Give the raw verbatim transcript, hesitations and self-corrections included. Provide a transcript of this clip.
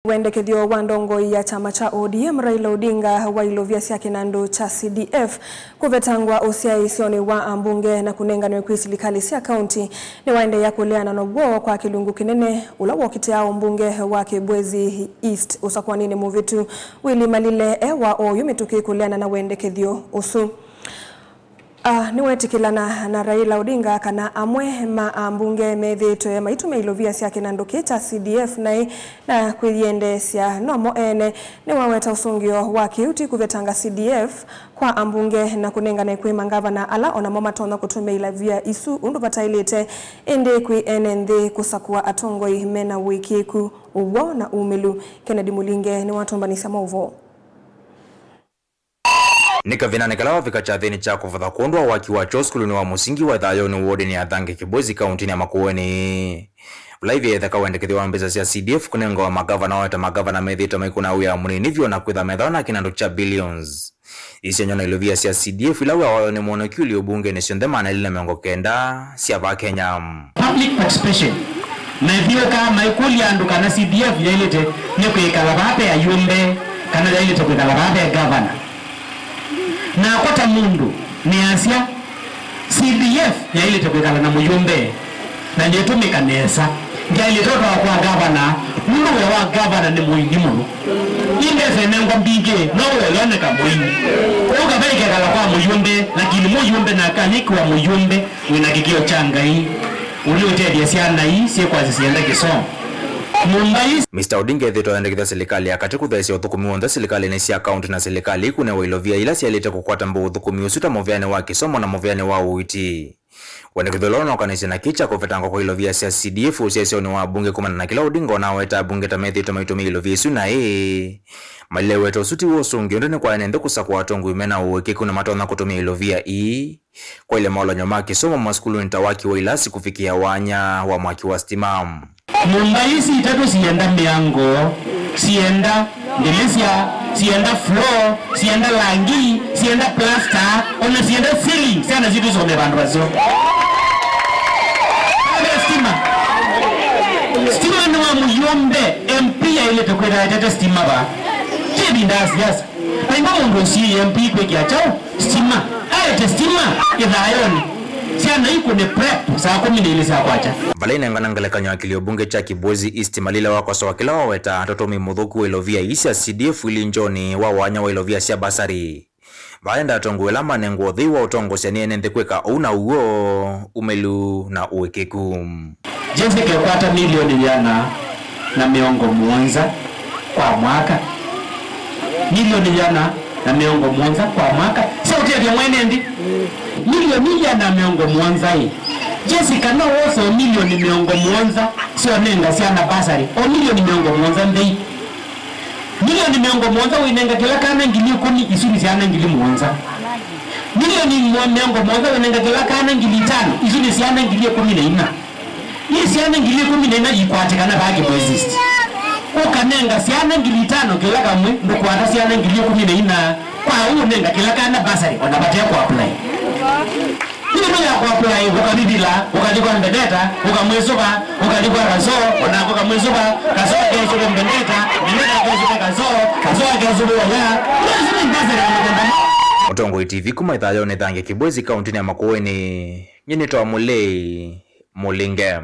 Wendekethyo wa ndongoi ya kyama kya O D M Raila Odinga wa ilovia sya kĩnandũ kya C D F kũvetangwa ũsyaĩĩsyonĩ wa ambunge na kũnenganwe kwĩ silikalĩ sya kaunti nĩwaendeea kũleana naw'o kwa kĩlungu kĩnene, ũla wokitĩaa ũmbunge wa Kibwezi East ũsakũanĩnĩ mũvĩtu Willy Malile e wa oyu mĩtũkĩ kũleana na wendekethyo ũsu. Ah, nĩwetĩkĩlana na Raila Odinga kana amwe ma ambunge methĩĩtwe maitũmĩa ilovia sya kĩnandũ kĩ kya C D F naĩ na kwĩyĩendeesya nomo ene. Nĩwaweta ũsũngĩo wa kĩu ti kũvetanga C D F kwa ambunge na kũnengane kwĩ mangavana ala onamo matonya kũtũmĩa ilovia isu ũndũ vataĩlĩte, ĩndĩ kwĩ ene nthĩ kũsakũa atongoi mena ũĩkĩĩku, ũw'o na umĩlu. Kennedy Mũlinge nĩwatũmbanĩsya maũvoo. Nĩ kavindanĩ kala wavika kyathĩnĩ kya kũvatha kwondũ wa waki wa kyoo sukulunĩ wa mũsingi wa Ĩthayonĩ wodinĩ ya Thange Kibwezi kauntinĩ ya Makueni, vala ĩvia ĩtheka wendekethyo wa mbesa sya C D F kũnengawa magavana, waweta magavana methĩĩtwe maikũna wĩa mũnini vyũ na kwĩtha methĩwa na kĩnandũ kya billions. Isengywa na ilovia sya C D F ila wĩa wayo nĩ mwoneki ũli ũmbungeni syonthe maana elĩ na mĩongo kenda sya vaa Kenya. Public participation. Mathyũkaa maikũlya andũ kana C D F yaĩlĩte nĩ kwĩkala vaa ve ayumbe kana yaĩlĩte kwĩkala vaa ve gavana. Nakwa ta mũndũ nĩasya, C D F yaĩlĩte kwĩkala na mũyumbe na nĩtũmĩka nesa. Ndyaĩlĩte ũtwawa kwa gavana, nũndũ wĩa wa gavana nĩ mũini mũno. Ĩ mbesa ĩnengwa mbingĩ, no wĩa ũyoneka mũini. Kwoou kava ĩkekala kwa mũyumbe, lakini mũyumbe nake anyĩkĩwa mũyumbe wĩna kĩkĩo kya Ngai, ũlĩ ũtethya syana ii syĩkwasya syenda kĩsomo. Nyũmba ii. Mister Odinga ethĩĩtwe ayendekethya silikalĩ ya katĩ kũtheesya ũthũkũmi w'onthe silikalĩnĩ sya kaunti na silikalĩ ikũne wa ilovia ila syaĩlĩte kũkwata mbau ũthũkũmi ũsu ta mũveanĩ wa kĩsomo na mũveanĩ wa ũiiti. Wendekethyo ũla ũnokanĩsye na kĩĩ kya kũvetangwa kwa ilovia sya C D F ũsyaĩĩsyonĩ wa ambunge kumana na kĩla Odinga ũnaweta ambunge ta methĩĩtwe maitũmĩa ilovia isu naĩ. Malile aweta ũsu ti w'o ũsũngĩo, ĩndĩ nĩ kwa ene nthĩ kũsakũa atongoi mena ũĩkĩĩku na matonya kũtũmĩa ilovia ii. Kwaĩle maũlany'o ma kĩsomo masukulunĩ ta waki wa ilasi kũvikĩa wanya wa mwaki wa sitima. Nyũmba ii itatũ sienda mĩango, sienda ndilisya, sienda floor, sienda langi, sienda plaster, ona sienda ceiling, syana sitũ isome vandũ vaseo. Ave stima. Stima nĩ wa mũyũmbe, M P aĩlĩte kwĩtha etete stima va. Ti ĩvinda ya siasa. Vaimba mũndũ ũsiĩĩe M P kwĩkĩa kyaũ? Sitima. Aete sitima ĩthayonĩ. Syana ikũne prep saa kũmi na ilĩ sya kwakya. Vala inengana ngelekany'o ya kĩlio mbunge kya Kibwezi East, Malile wakosoa kĩla waweta ta ũtũmĩi mũthũku wa ilovia ii sya C D F ilingyonĩ wa wanya wa ilovia sya basarĩ. Vaenda atongoi ala manengwa ũthei wa ũtongosya nĩ ene nthĩ kwĩka ũu na ũw'o, umĩlu na ũĩkĩĩku. Jessica ekwata milioni ĩana na mĩongo mũonza kwa mwaka. Milioni ĩana na mĩongo mũonza kwa mwaka. Sya ũtethya mwene nthĩ. Milioni ĩana na mĩongo mũonza ĩ. Jessica no wose o milioni mĩongo mũonza syonenga syana basarĩ. O milioni mĩongo mũonza nthei. Milioni mĩongo mũonza wĩnenga kĩla kana ngili ĩkũmi, isu nĩ syana ngili mũonza. Milioni mĩongo mũonza wĩnenga kĩla kana ngili itano, isu nĩ syana ngili ĩkũmi na ina. Ii syana ngili ĩkũmi na ina ikwatĩkana vaa Kibwezi East. Ũkanenga syana ngili itano kĩla kamwe, ndũkwata syana ngili ĩkũmi na ina. Kwa ũu ũnenga kĩla kana basarĩ, ona vate kũapply. Nĩ ĩndũ ya kũapply, ũkavivila, ũkathi kwa Mbeneta, ũkamwĩsũva, ũkathi kwa Kasoo, onake ũkamwĩsũva, Kasoo akesũve Mbeneta, Mbeneta akesũve Kasoo, Kasoo akesũve Oya. Ũla ũsu nĩ basarĩ ya mũthemba. Mũtongoi T V kuma Ĩthayonĩ Thange Kibwezi kauntinĩ ya Makueni, nyie nĩtawa Mũlei Mũlinge.